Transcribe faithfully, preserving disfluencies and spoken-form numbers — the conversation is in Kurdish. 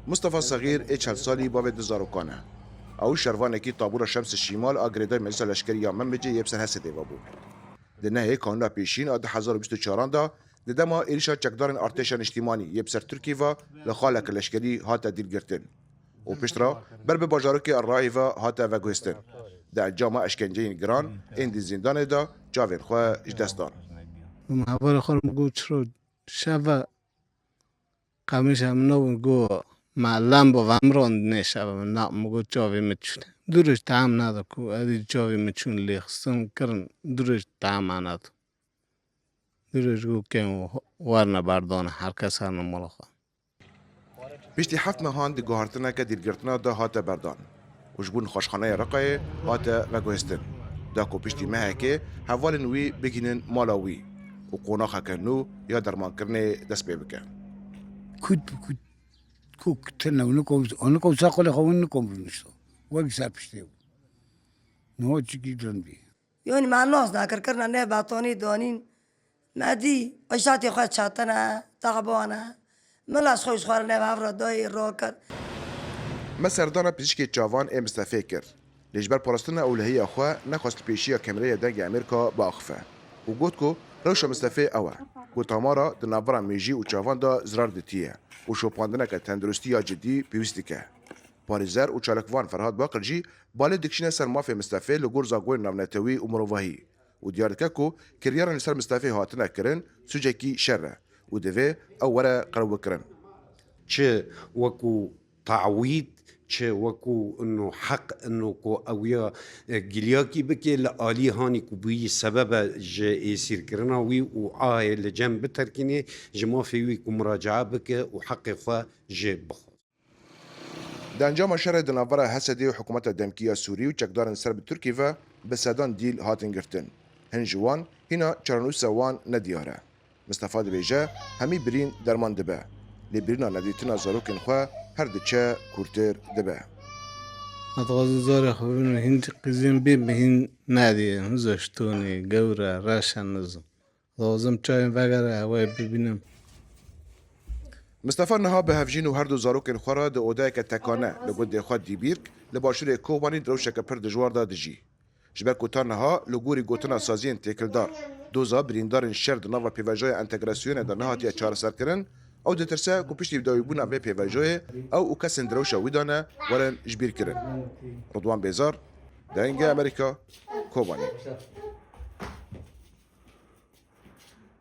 Mustafa Sexîr ê çel salî bavê du zarokan e. Ew şervanekî tabûra Şems Şîmal a girêdayî Meclisa Leşkerî ya Memicê yê bi ser Hesedê ve bû. Di nehê Kanûna Pêşîn a du hezar û bîst û çaran de di dema êrîşa çekdarên artêşa niştîmanî yê bi ser Tirkî ve li xaleke leşkerî hate dîlgirtin û piştre ber bi bajarokê Errayî ve hate veguhêstin. Di encama eşkenceyên giran ên di zîndanê de çavên xwe ji dest dan. Min hevalê xwe min got, "Çiro şev e, qemişa min nabin?" Got, "Me lembo vemrandinê şev e." Min na, min got, "Çavê min çûne." Du roj team neda ku ez ê çavê min çûn lê xistin kirin, du roj team neda. Du roj got, "Kêm werine berdane, her kes herne mala xwe." Piştî heft mehan di guhartineke dîlgirtina de hate berdan û ji bo nexweşxaneya Reqayê hate veguhêstin, da ku piştî mehekê hevalên wî bigihînin mala wî û qonaxeke nû ya dermankirinê dest pê bike. Kut bi kut, ku kutine û nikom, nikom ser qolê xwe û nikom binişto. Wek ser piştê bû. Niha çikî din bî. Yanî me nas nekir, kirine nê betonî danîn. Me dî, eşatê xwe çetine, taban e. Min ez xwe ji xwe re nêve hev re dayê rakir. Me serdana pizîşkê çavan ê Mistefê kir. Lê ji ber parastina ewlehiya xwe nexwest li pêşiya kameraya Dengê Amerîka biaxife û got ku rewşa Mistefê ew e ku tamara di navbera mêjî û çavan de zirar ditiye û şopandineke tenduristî ya cidî pêwîst dike. Parêzer û çalakvan Ferhat Baqir jî balê dikişîne ser mafê Mistefê li gor zangoyên navnetewî û mirovahî û diyar dike ku kiryarên li ser Mistefê hatine kirin sûcekî şer e û divê ew were qirewkirin. Çi wekû tawîd, çi wekû ino heq, ino ku ew ya, e, gilyakî bike li alî hanî ku bûyî sebeb e ji êsîrkirina wî û ahê li cem biterkînê, ji mafê wî ku muracae bike û heqê xwe jê bixwe. Di encama şerê di navbera Hesedê û hikûmeta demkî ya Sûrî û çekdarên ser bi Tirkî ve bi sedan dîl hatin girtin. Hin ji wan hîna çarenûsa wan nediyar e. Mistefa dibêje, hemî birîn derman dibe. Lê birîna nedîtina zarokên xwe her diçe kûrtir dibe. Ez dixwazim zarê xwe bibînim, hîn qîzên bê, hîn nedî, hûn ziştonê, gewr e, reş e, nizim. Lazim çayên vegere, ew ê bibînim. Mistefa niha bi hevjîn û her du zarokên xwe re di odeyeke tekane li gundê xwe Dîbîrk li başûrê Kobanî di rewşeke pir dijwar de dijî. Ji ber ku ta niha li gorî gotina saziyên têkildar, doza birîndarên şer di nava pêvajoya entegrasyonê de nehatiye çareserkirin, ew ditirse ku piştî bidawîbûna vê pêvajoyê ew û kesên di rewşa wî de ne werin jibîrkirin. Ridwan Bêzar, Dengê Amerîka, Kobanî.